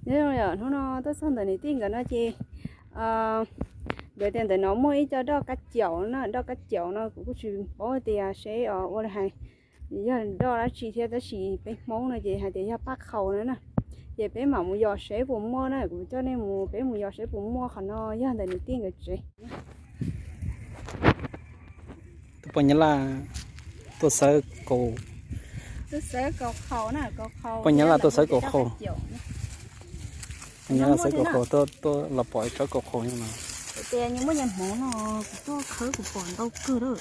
Nyob zoo, hnub no tuaj txog ntawm niam tij nkawd no ces, nkawd tias ntawm no muaj ib co doj kab caum na, doj kab caum no kuv kuj tsis paub tias seb ua li hais yog doj dab tsi thiab, tab sis peb Hmoob no ces hais tias yog paj qhaus na na. Ces peb mam mus yos seb puas muaj na, kuv coj nej mus, peb mus yos seb puas muaj qhov no, yog ntawm niam tij nkawd tsev. Tus poj Nyab Laj tuaj xawb kaus, poj Nyab Laj tuaj xawb kaus qhaus, poj Nyab Laj xawb kaus qhaus, tuaj los pom ib tsob kaus qhaus no. Tias nyias muaj nyias hmoov no, kuv tuaj khawb kuv pom ntau kawg lawm.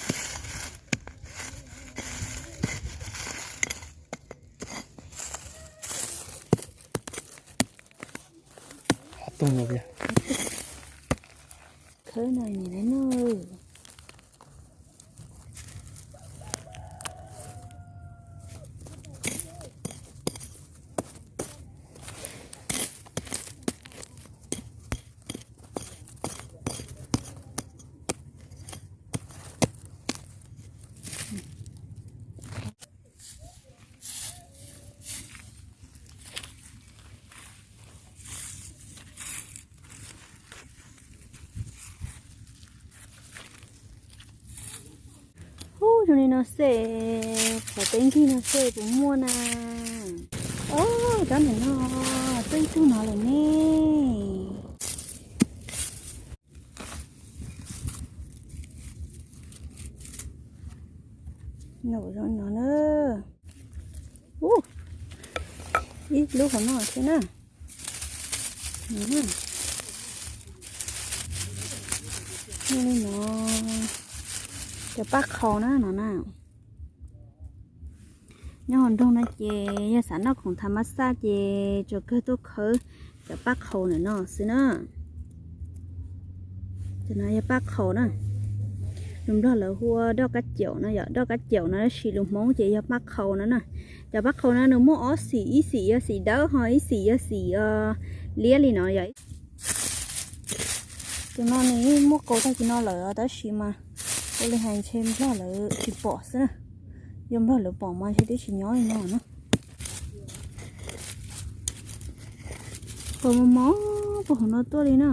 Khawb no nim no. Ub, zoo li no xwb, qhov teb nkig no xwb puas muaj na. Ob, cov ntawm no twb ib tug no lawm ne. Nws zoo no na. Ub, ib lub hauv no thiab na. Zoo li no, cov paj qhaus na no na. Nyob hauv nroog no ces yog xav noj khoom thav mab xaj ces tsuas kawg tuaj khawb cov paj qhaus ntawm no xwb na. Cov no yog paj qhaus na. Lus Nplog lawv hu ua doj kab caum no yom, doj kab caum no, tab sis lus Hmoob ces yog paj qhaus no na. Cov paj qhaus no nws muaj ob xim, ib xim yog xim dawb ho ib xim yog xim liab li no yom. Tus no nws yeej muaj qau tag kis no lawm os, tab sis mas ua li hais ntshe Nplog lawv tsis pom xwb na. Yog Nplog lawv pom mas ntshe twb tsis nyob li no na. Qau mos mos puag hauv no tuaj li na.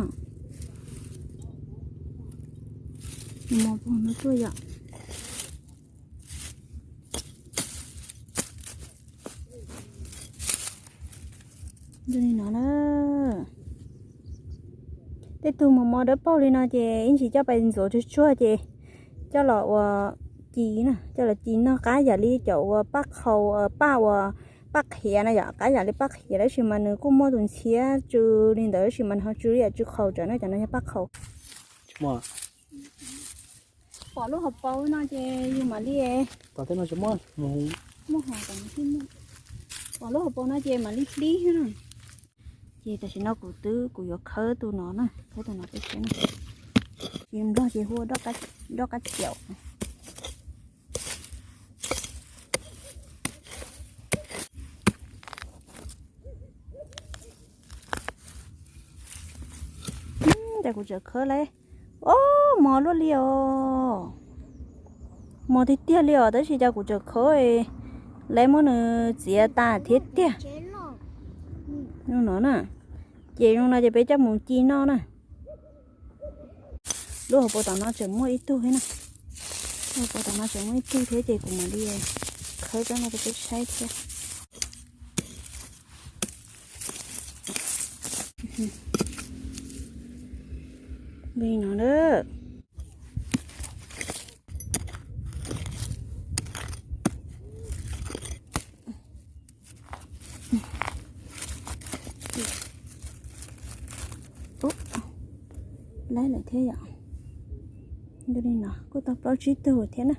Mos mos puag hauv no tuaj yom. Li no na. Tej tug mos mos dawb paug li no ces ib ntsis coj pais ntxuav tsuag tsuag ces coj los ua ci na, coj los ci noj qab yam li cov ua paj qhau, paj ua paj qhiav na yom, qab yam li paj qhiav, tab sis mas nws kuj muaj tus ntxhiab tsw li ntawd, tab sis mas nws ho tsw li yam tsw qhaus tsawv na, cov no yog paj qhaus. Pom lub hauv paus no ces yus mam li, pom lub hauv paus no ces mam li hlib na. Ces tam sim no kuv twb, kuv yuav khawb tus no na, khawb tus no peb saib na. Ces Nplog ces hu ua doj qab caum. Cas kuv tseem khawb lawm. Ob, mos luaj li os. Mos tiag tiag li os, tab sis cas kuv tseem khawb lawm, muab nws txiav tas thiab tiag. Zoo no na. Ces zoo no ces peb coj mus ci noj na. Lub hauv paus tom no tseem muaj ib tug thiab na. Lub hauv paus tom no tseem muaj ib tug thiab ces kuv mam li khawb rau no rau peb saib thiab. Li no na. Ub, laib lawm thiab yom. Li no kuj tau plaub tsib tug thiab na.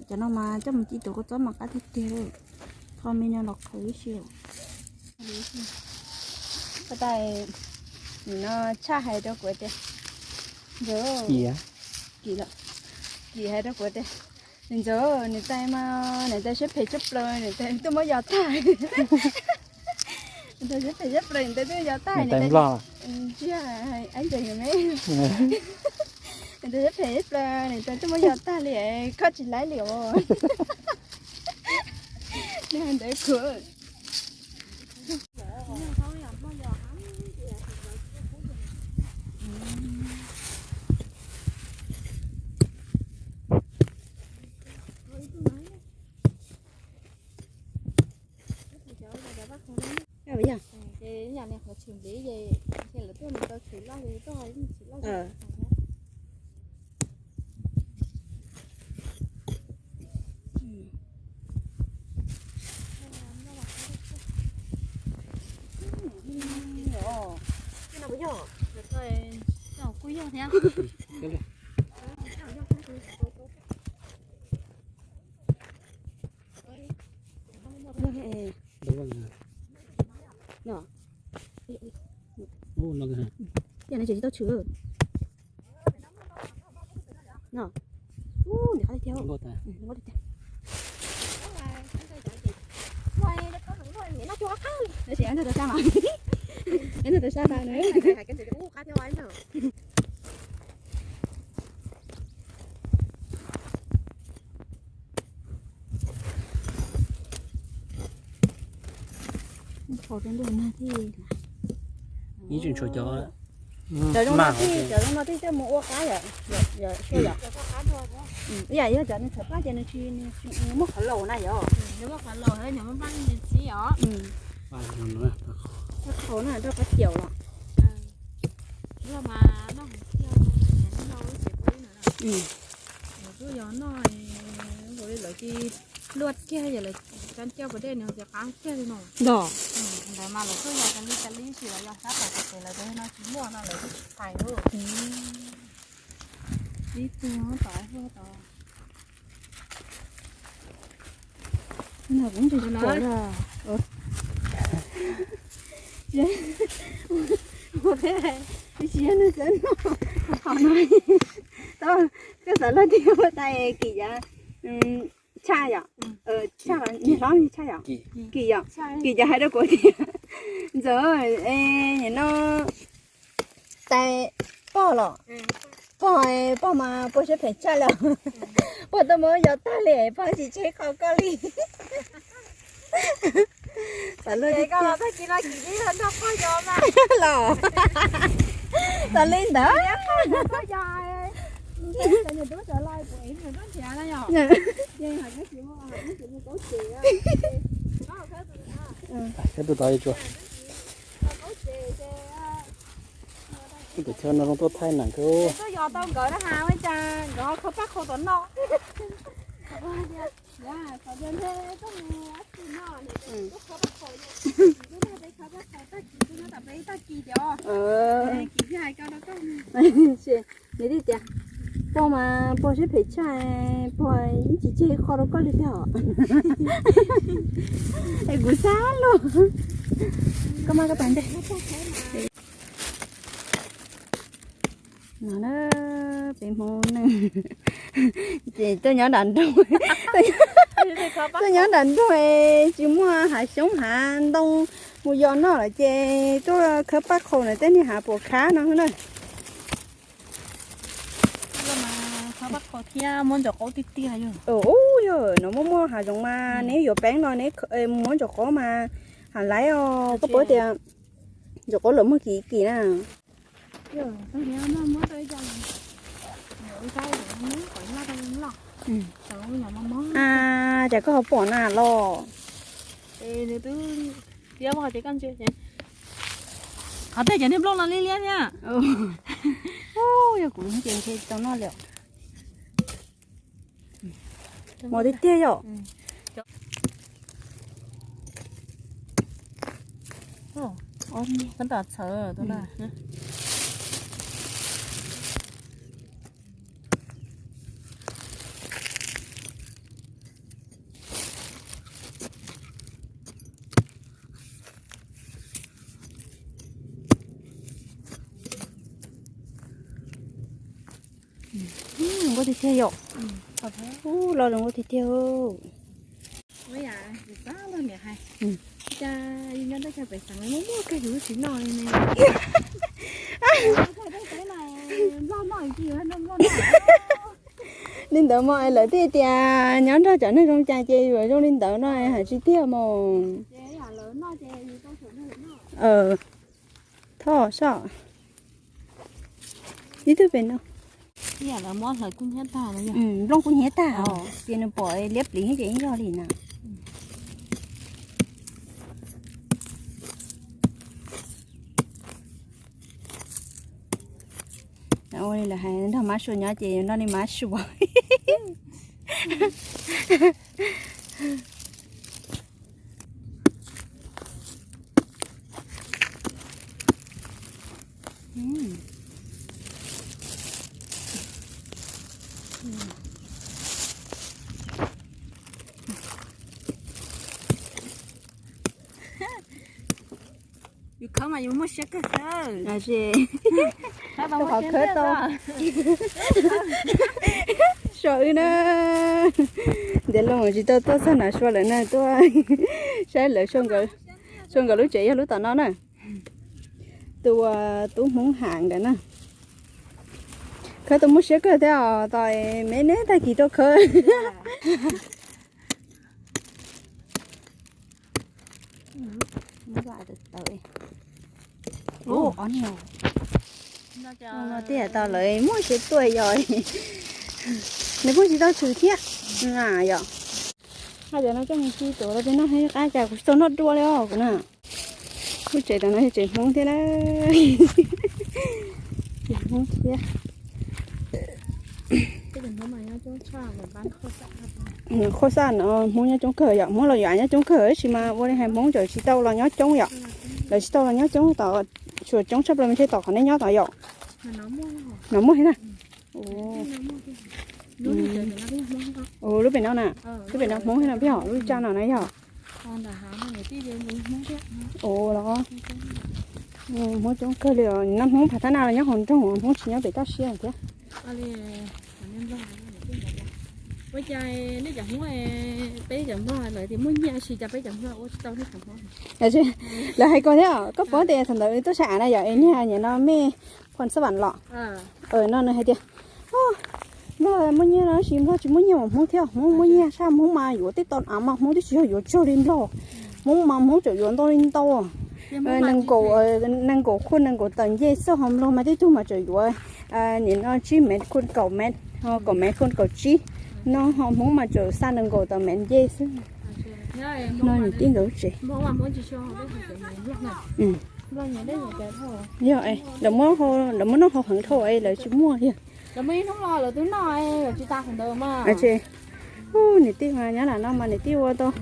Cov no mas coj mus ci tus kua txob mas qab tiag tiag li. Qhov me no los qhwv ib si. Ua tais, nim no tshaj hais rau kuv tias, Ntxawm, Kim, Kim hais rau kuv tias, Ntxawm, niam tais mas niam tais siab phem tshaj plaws, niam tais tuaj muab yos tag. Niam tais siab phem tshaj plaws, niam tais tuaj yos tag, niam tais, ntsia, ab ntses me, niam tais siab phem tshaj plaws, niam tais tuaj muab yos tag li, koj tsis laib li os. Ntawd kuv Ub, no tsis tau tshwm. No. Ub, nws qab tiag tiag. Tab sis ntawd tau sab mas. Ntawd tau sab tas. Ib tsoom tshuav cov, cov zoo no thiaj, cov zoo no thiaj coj mus ua qab yom, yom, yom, sua yom. Ib yam yog cov nws txhawv paj ces nws tsis, nws muaj qhov laus na yom. Nws muaj qhov laus, nws muaj paj nws txib os. Qhov no rau qab caum los. Loj mas noj heev tiag, noj ib ces pua ib no. Nws kuj yog noj, nkaus li lawv cia luaj kiag yog lawv tsa coj pas dej nws ces qab kiag li no. Ntawd mas lawv kuj yog tas li tas li sis lawv yog sab tom ces lawv no tsis luaj no lawv pais lawm. Ib tug tod, ib tug tod. No kuv tsis pom os. Tab sis yog nws txawv no, tau, koj xav luaj tiag ua tais Kim yom. Tshaj yom. Tshaj los niag hlob tshaj yom. Kim yom. Kim yom hais rau kuv tias, Ntxawm, nim no tais pog los, pog, pog mas pog siab phem tshaj lawm. Pog tuaj muab yos tag li, pog tsis tseg qho koj li. Los, tas li ntawd. Tus tod tsuas, tus chaw no zoo tuaj thaij na kawg. Tuaj yos tau nkawd na has, ua cas nkawd ho khawb paj qhau tom no. Nws thiaj tias, pog mas pog siab phem tshaj, pog yeej tsis tseg qho rau koj li tiag. Es kuv xav luaj. Koj maj koj pas ntej. No na, peb Hmoob neej ces tuaj nyob nram nroog, tuaj nyob nram nroog tsis muaj hav xyoob hav ntoo mus yos noj lawm ces tuaj khawb paj qhau na, tej niag hav puas khab no na. Thiab muab ntsaum qaub tiag tiag yog. Ub, yog no muaj muaj hav zoov mas neb yuav peeb no neb muab ntsaum qaub mas hav laib os, koj paub tias ntsaum qaub lawv muag kim kim na. A, cas koj ho pom na los. Qhov tej cov niag nplooj no liab liab thiab. Yog kuv ces ntshe tau noj li. Mos tiag tiag yom. Koj tom txhawv tus na. Zoo nkauj tiag tiag yom. Ub, los zoo nkauj tiag tiag. Li ntawd mas lawv thiaj tias nyob nrog cov neeg zoo cas ces yuav zoo li ntawd no hais tsis tiag mos. Thoj soj. Ib tug pem no. Nplooj kuj hnyiab tag os, ces nws pom liab pliv ces yeej yog li na. Ua li lawv hais nrog mab sua nyob ces nrog nej mab sua. Yus khawb mas yus muaj siab kawg xwb. Qhov khawb tau. Sua wb na. Ntiav Looj tsis tau tuaj txog Nav Sua lawm na, tuaj saib lawv, Sua nkawd lub tsev yog lub tom no na. Tus tub Hmoob Ham ntawd na. Khawb tau muaj siab kawg thiab os, tos me neb tag kis rau khawb. Tiam sis lawv muaj siab tuaj yog nws kuj tsis tau tshwm thiab yom. Hais tias no coj mus si tuav rau pem no, qab cas kuv tsis tau noj dua li os kuv na. Lub tsev tom no yog tsev Hmoob thiab na. Tsev Hmoob thiab. Qhov xaj no Hmoob nyob coob kawg yom, Hmoob los yuav nyob coob kawg, tab sis mas ua li hais Hmoob tseem tsis tau los nyob coob yom. Lawv tsis tau los nyob coob tom, tsuas coob tshaj plaws mas thiaj tom qhov nej nyob tom yom. No muaj thiab na. Lub pem no na, lub pem no Hmoob thiab no peb hom lub tsaj no na yog. Ua los Hmoob coob kawg li os, no Hmoob phav thab na los nyob hauv nroog, Hmoob tsis nyob pem toj siab thiab. Lawv hais ko thiab, koj paub tias thaum ntawd tuaj sab av na yom, es niag niam no mej Phoo Xab Vam los, no nws hais tias Nplog muaj nyiaj no tab sis Nplog tsis muaj nyiaj mas Hmoob thiab, Hmoob muaj nyiaj sab, Hmoob mas yuav tej tau av mas Hmoob twb tsis yog yuav tsawg li Nplog. Hmoob mas Hmoob tseem yuav ntau li ntau, nees nkaum, nees nkaum khuj nees nkaum tawm ncej xwb, ho Nplog mas tib tug mas tseem yuav nim no tsib mev khuj kaum mev, ho kaum mev khuj kaum tsib no, ho Hmoob mas tseem xa nees nkaum tawm mev ncej xwb. No nws tib nkawd lub tsev. Yog, lawv muab noj hauv heev dhau es lawv tsis muaj li. Niam tij mas nyob nram no mas niam tij ua tau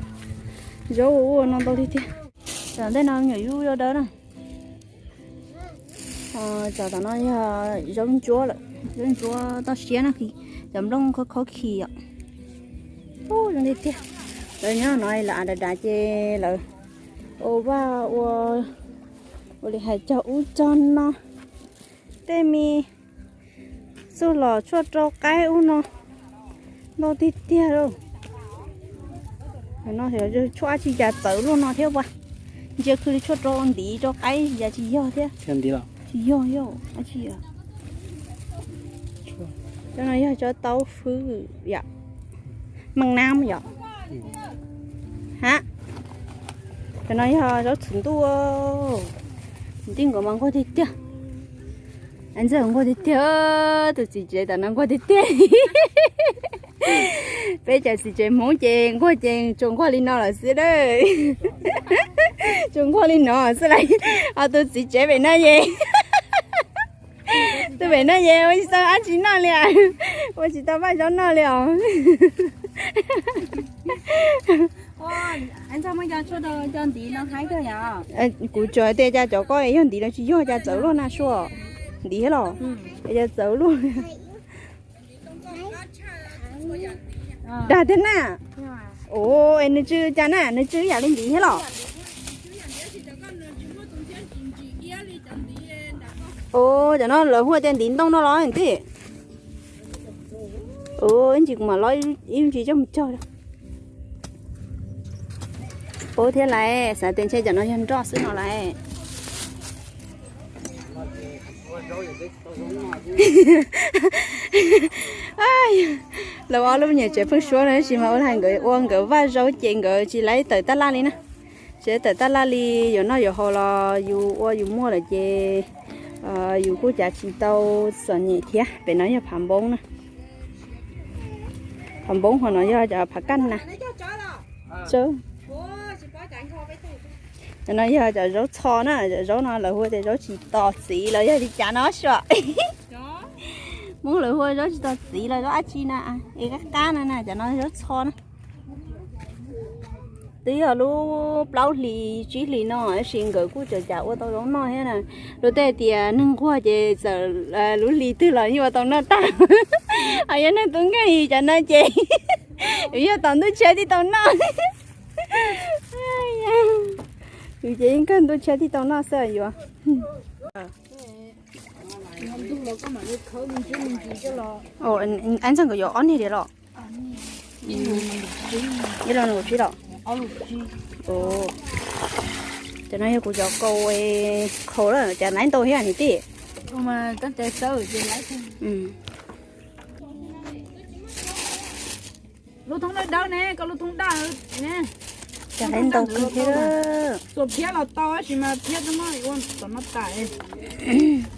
zaub ua ua no ntau tiag tiag. Tom ntej no nyuam yub yau dawb na. Cov tom no yog zaub ntsuab lawm, zaub ntsuab toj siab na, cov nplooj khaub khaub khi os. Zoo tiag tiag. Lawv nyob no lawv av dav dav ces lawv ua vaj ua, ua li hais cog ub cog no, tej me xuj los tshuaj rau qaib ub no ntau tiag tiag lauj. No tshuaj dab tsi cas txawv luaj no thiab ua, ntsia khwv li tshuaj rau ntiv rau qaib cas tsis yog thiab. Tsis yog, yog dab tsi? Cov no yog cov tau fwb yom, maj nab yom. Ha, cov no yog zaub txhuv ntuj. Tij nkaus mas nquag tiag tiag. Ntxawg nquag tiag tiag, tus txiv tsev tom no nquag tiag tiag. Peb cov txiv tsev Hmoob ces nquag ces tsuas nquag li no lawm xwb a. Tsuas nquag li no xwb las. Ho tus txiv tsev pem no es, tus pem no es ua tsis tau dab tsi noj li, ua tsis tau vaj zaub noj li os. Kuv tsuas hais tias cas cov koj yog ntiv los tsis yog, cas txawv luaj na Sua? Ntiv thiab los? Cas txawv luaj? Dag tiag na. Ua, es nws tsw cas na, nws tsw yam li ntiv thiab los? Ua, cov no lawv hu tias ntiv ntoo no los tij? Ib ntsis kuv mam lob ib ntsis coj mus cog. Paub thiab lawm, xav tias ntshe cov no yog nroj xwb no lawm. Lawv ob lub me nyuam tsev pheej suab no tab sis mas ua li nkawd ua nkawd vaj zaub ces nkawd tsis laib tawm tab laj li na. Tsis laib tawm tab laj li, yuav noj yuav haus los yus ua yus muaj lawm ces yus kuj cav tsis tau txom nyem thiab. Pem no yog phav npoob na. Phav npoob, ho no yog cov phav kaj na. Cov no yog cov zaub txho na, cov zaub no lawv hu tias zaub tsis tos txiv los yog li cas no xwb. Hmoob lawv hu zaub tsis tos txiv los zaub dab tsi na, es qab qab no na, cov no zaub txho na. Twb yog lub plaub hlis tsib hlis no tab sis nkawd kuj tseem cas ua tau zaub noj thiab na. Luag tej tias neeg nquag ces txawm lub hli twg los yeej ua tau noj tag. Ho yog neeg tub nkeeg cov no ces yus yog tom ntuj tshiab thiaj tau noj. Yus ces yeej kawg ntuj tshiab thiaj tau noj xwb yuav. Ib ntxeeg nkawd yuav ob niag diam los? Ib los nkaum tsib los? Cov no yog kuv cov kaus khaus lawm, cas laib ntau thiab niam tij. Lub thoob dawb dawb ne, koj lub thoob daj ne. Cas laib ntau kawg thiab. Txuas phiab los tau tab sis mas phiab tsis muaj ua tom no tas.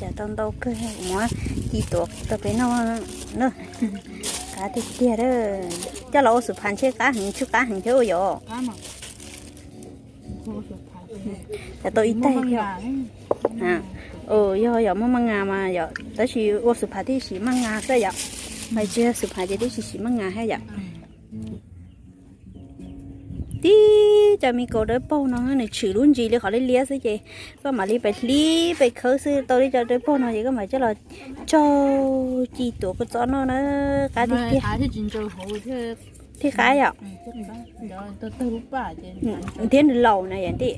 Cas tau ntau kawg, kuv muab ci tuav tau peb noj na. Qab tiag tiag. Coj los ua xus phav ntshe qab heev, tsw qab heev thiab ua yom. Cas tau ib taig thiab. Yog yog muaj maj nga mas yom, tab sis ua xus phav tib si maj nga xwb yom. Mas tsis yog xus phav ces tib si sim maj nga thiab yom. Tib cov me kaus dawb paug no nws tshwm lub ntsis li qhov liab liab xwb ces koj mam li pes hlib pes khawb xwb, tau li cov dawb paug no ces koj mam coj los tsaug ci tuav kua txob noj na. Qab tiag tiag. Thiab qab yom. Thiab nws laus na yom tij.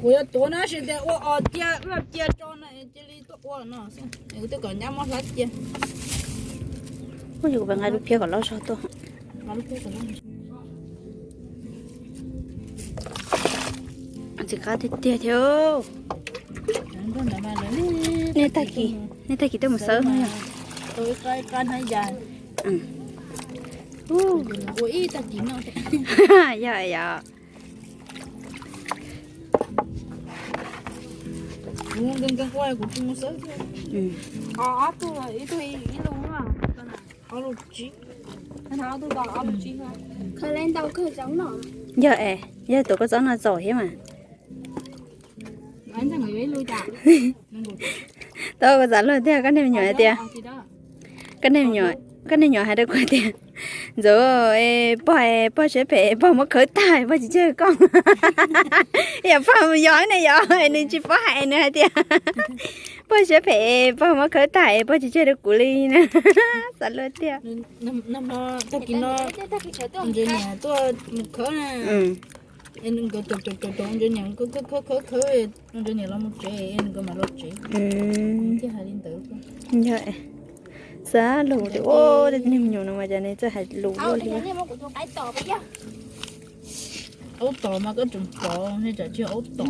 Kuv yuav tuav no sis tias ua os cia, ua cia tso no cia li tuaj ua no xwb. Kuv twb kom nyab muab hlab cia. Kuv nqa lub phiab kom loj zog tuaj. Txiv qab tiag tiag thiab. Nej tag kis, nej tag kis tuaj mus xawb no yog. Yog yog. Yog es, yog tuav kua txob no txaus thiab mas. Tau kuv xav luag tiag, koj niag me nyuam hais tias, koj niag me nyuam hais rau kuv tias, Ntxawm, pog, pog siab phem, pog muab khawb tag, pog tsis tseg koj. Yog pog mus yos ne yom, nws tsis paub hais, nws hais tias, Pog siab phem, pog muab khawb tag, pog tsis tseg rau kuv li na. Xav luag tiag. Tag kis no, ntses niam tuaj mus khawb na. Nkawd caum caum caum caum ntses niam, khawb khawb khawb, ntses niam los mus tsev, nkawd mam los tsev. Thiaj hais li ntawd. Xav luag tias, ua tej niag me nyuam no mas cas nws txawj hais lus luaj li. Aub tom mas koj tseem pom, nej tsam tsis yog aub tom.